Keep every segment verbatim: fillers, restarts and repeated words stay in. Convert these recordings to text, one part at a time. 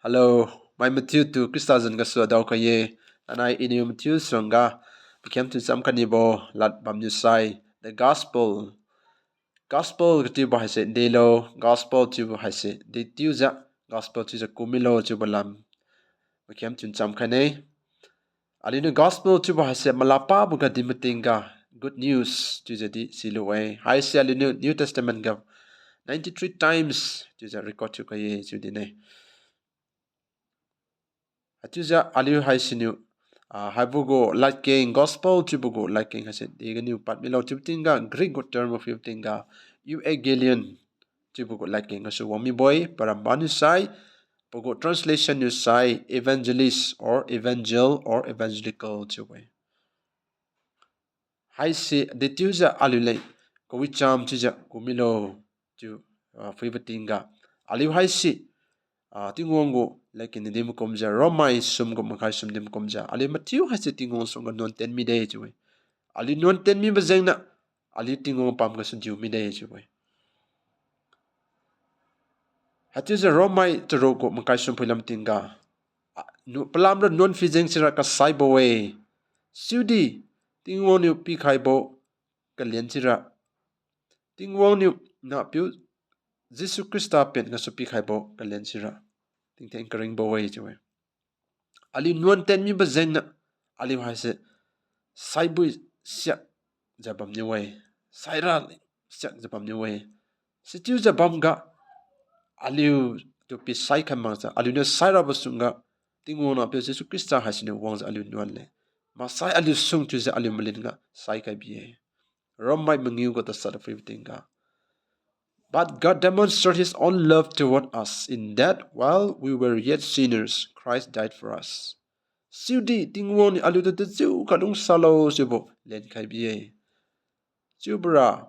Hello, mai mathiutu Khrista zan gasu adao khai-e. Thainai iniu mathiu suangga pakhiam thiu cham kanibo lad bamniu sai, the gospel. Gospel kathiubo haise delo, gospel chiubo haise dechiujiu, gospel chiujiu kumilo chiubo lam pakhiam thiu cham khaine. Aliuniu gospel chiubo haise malapabo ga dinbo tingga, good news chiujiu di silu-e. Haise aliuniu New Testament ga ninety-three times chiujiu record thiu khai-e chiu dine. Haichiujiu aliu haisiniu, ah, haibo gu ladkeng, gospel chiubo gu ladkeng haise deganiu pad milo chiubo tingga, Greek gu term of chiubo tingga, euangelion chiubo gu ladkeng gasu wang mibo-e, paramba niu sai, pagu translation niu sai, evangelist or evangel or evangelical chiu-e. Haise dechiujiu aliuleng kawicham chiujiu kumilo chiu, ah, phuibo tingga, aliu haise, ah, Tingwang gu ladkeng niu dinbo kumjiu, Rommai sum gu makhai sum dinbo kumjiu, aliu mathiu haise Tingwang suangga nuan ten mide chiu-e. Aliu nuan ten mibo jengniu, aliu Tingwang pam gasu diu mide chiu-e. Haichiujiu Rommai charuk gu makhai sum phuilam tingga, ah, nu-, palamra nuan phi jeng sira kasaibo-e. Chiudi Tingwang niu pikhaibo kalen sira, Tingwang niu Nahpiu Jesu Khrista pen gasu pikhaibo kalen sira tingtheng karingbo-e chiu-e. Aliu nuan ten mibo jengniu, aliu haise saibui siakjiu bamniu-e, saira siakjiu bamniu-e. Sichiujiu bamga, aliutu pi saikhai makjiu, aliuniu sairabo sungga, Tingwang Nahpiu Jesu Khrista haisiniu wangjiu aliu nuan leng, maksai aliu sung thiujiu aliu malin ga saikhai bi-e. Rommai mangiu gu tasat phuibo tingga, But God demonstrated his own love toward us in that while we were yet sinners, Christ died for us. Chiudi Tingwang niu aliutu tajiu kha lungsalo chiubo lenkhai bi-e. Chiubora,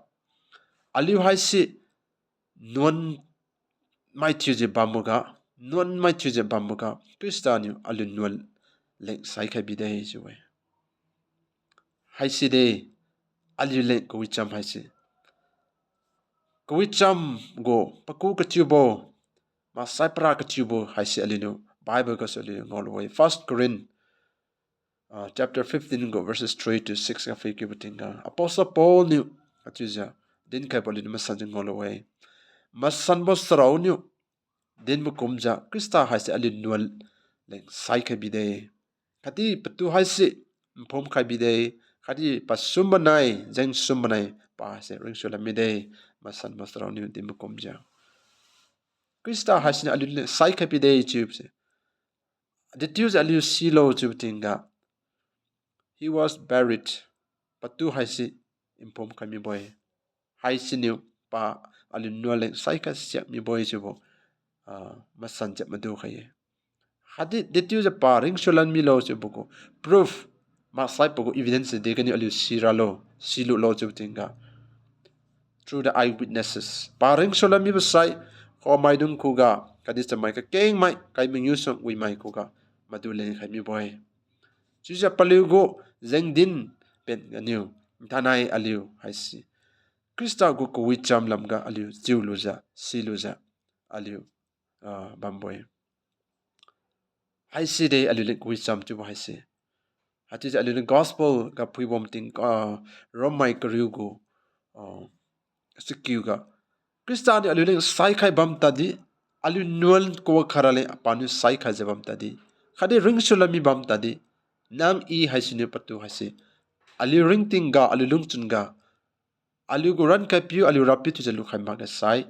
aliu haise nuan mai thiujiu bamboga, nuan mai thiujiu bamboga, Khrista niu aliu nuan leng saikhai bide chiu-e. Haisi de, aliuleng kawicham haise. Kawicham gu paku kathiubo, maksai para kathiubo haise aliuniu Bible gasu aliu ngaolu-e. First Corinth, ah, chapter fifteen gu verses three to six ga phuikiubo tingga, Apostle Paul niu haichiujiu dinkhaibo aliuniu masanjiu ngaolu-e. Masanbo charao niu dinbo kumjiu Khrista haise aliu nuan leng saikhai bide. Khatdi patu haise nphumkhai bide, khatdi pasum manai, jengsum manai, pa haise ringsulan mide, masanbo charao niu dinbo kumjiu. Khrista haisiniu aliu leng saikhai bide chiubose, dechiujiu aliu silo chiubo tingga, he was buried. Patu haise nphumkhai mibo-e. Haisiniu pa aliu nuan leng saikhai siak mibo-e chiubo, ah, masan jat madu khai-e. Khatdi dechiujiu pa ringsulan milo chiubo gu proof, maksai pagu evidence deganiu aliu siralo, silulo chiubo tingga, through the eyewitnesses. Pa ringsulan mibo sai, khamaidung khuga, khatdi chamai kakengmai, kai mangiu suang wimai khuga, madu lenkhai mibo-e. Chiujiu paliu gu jengdin pen ganiu, thainai aliu haise Khrista gu kawicham lamga aliu chiulujiu, silujiu, aliu, ah, bambo-e. Haisi de aliuleng kawicham chiubo haise. Haichiujiu aliuniu gospel ga phuibam tingga, ah, Rommai kariu gu, ah, chakiu ga, Khrista niu aliuleng saikhai bam tadi, aliu nuan kawa khaira leng paniu saikhaijiu bam tadi, khatdi ringsulan mi bam tadi, nang-i haisiniu patu haise, aliu ringtingga, aliu lungchun ga, aliu gu rankhaipiu, aliu Rapiu thiujiu lukhai makge sai,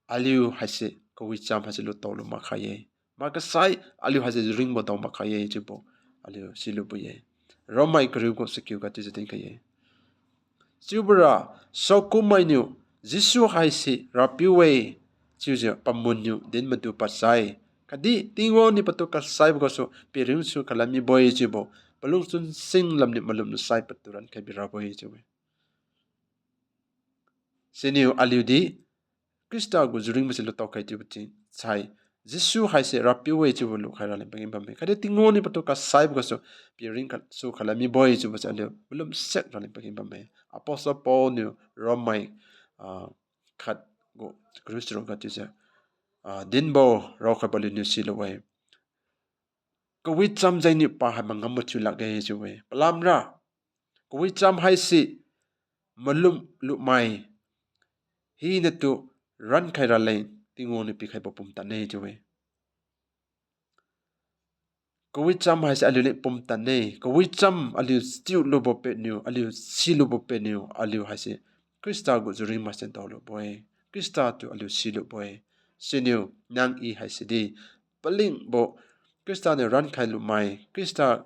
aliu haise kawicham haise lutao lu makkhai-e. Makge sai, aliu haise ringbo dao makkhai-e chiubo aliu silubo-e. Rommai kariu gu chakiu ga chiujiu dinkhai-e. Chiubora, saokum mainiu, Jesu haise Rapiu-e, chiujiu pamun niu din madu padsai, khatdi Tingwang niu patu kasaibo gasu piringsu khalan mibo-e chiubo, palungchun singlam niu malum lusai patu rankhai birabo-e chiu-e. Siniu aliudi Khrista gu juringbo se lutao khai chiubo chiusai, Jesu haise Rapiu-e chiubo lukhai raleng pageng bamme. Khatdi Tingwang niu patu kasaibo gasu piring kha-, su khalan mibo-e chiubo se aliu malum siak raleng pageng bamme. Apostle Paul niu Rommai, ah, khat gu kariu charuk ga chiujiu ah, dinbo raokhaibo aliuniu silu-e. Kawicham jengniu pa hai mangam mathiu lakge chiu-e. Palamra, kawicham haise malum lumai hinatu rankhai raleng Tingwang niu pikhaibo pumtan-e chiu-e. Kawicham haise aliuleng pumtan-e. Kawicham aliu chiulubo padniu, aliu silubo padniu, aliu haise Khrista gu juringbo sen daolubo-e. Khrista tu aliu silubo-e. Siniu nang-i haise di palingbo Khrista niu rankhai lumai, Khrista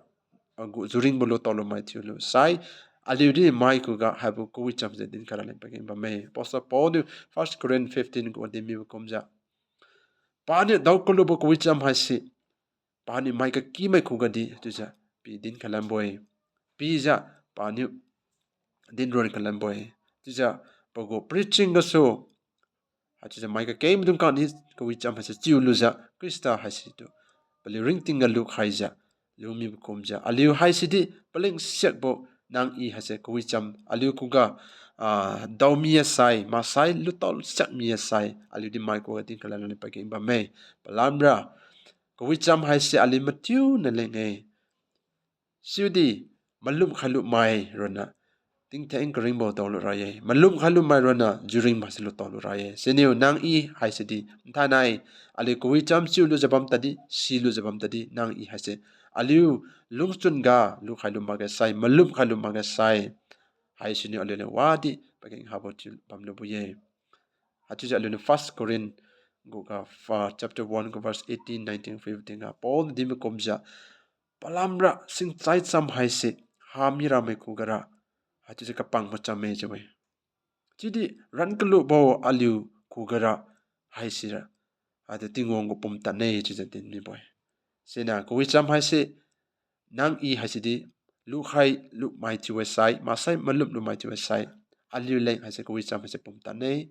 agu juringbo lutao lumai thiulu sai, aliudi mai khuga haibo kawicham se dinkhai raleng pageng bamme. Apostle Paul niu First Corinth fifteen gu dinmibo kumjiu, paniu daokalubo kawicham haise paniu mai kakimai khugadi chiujiu pi dinkhai lanbo-e. Pijiu paniu dinron khai lanbo-e. Chiujiu pagu preaching gasu, haichiujiu mai kakengmaidung khangdi kawicham haise chiulujiu Khrista haise tu paliu ringtingga lukhaijiu, lumibo kumjiu aliu haise di paleng siakbo nang-i haise kawicham aliu khuga, ah, daomi-e sai, maksai lutao siakmi-e sai, aliudi mai khuga dinkhai lanra pageng bamme. Palamra, kawicham haise aliu mathiuna leng-e. Chiudi malum khai lumai ronna tingtheng karingbo daolu ra-e. Malum khai lumai ronna juringbo se lutao lu ra-e. Siniu nang-i haise di nthainai aliu kawicham chiulujiu bam tadi, silujiu bam tadi, nang-i haise aliu lungchun ga lukhai lu makge sai, malum khai lu makge sai, haisiniu aliuleng wadi pageng habo thiu bamlubo-e. Haichiujiu aliuniu First Corinth guga, ah, chapter one gu verse eighteen, nineteen, fifteen ga Paul niu dinbo kumjiu, palamra singchai cham haise hamira mai khugara haichiujiu kapang machamme chiu-e. Chiudi ran kalubo aliu khugara haisira, haitu Tingwang gu pumtan-e chiujiu dinmibo-e. Siniu kawicham haise nang-i haise di lukhai lumai thiu-e sai, maksai malum lumai thiu-e sai, aliuleng haise kawicham haise pumtan-e.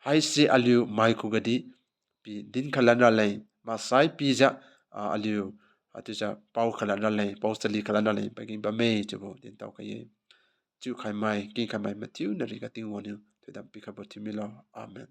Haise aliu mai khugadi pi dinkhai lanra leng, maksai pijiu, ah, aliu, ah, chiujiu paokhai lanra leng, pao chali khai lanra leng pageng bamme chiubo dintao khai-e. Chiukhaimai, kengkhaimai mathiuna riga Tingwang niu thoidam pikhaibo thiu milo. Amen.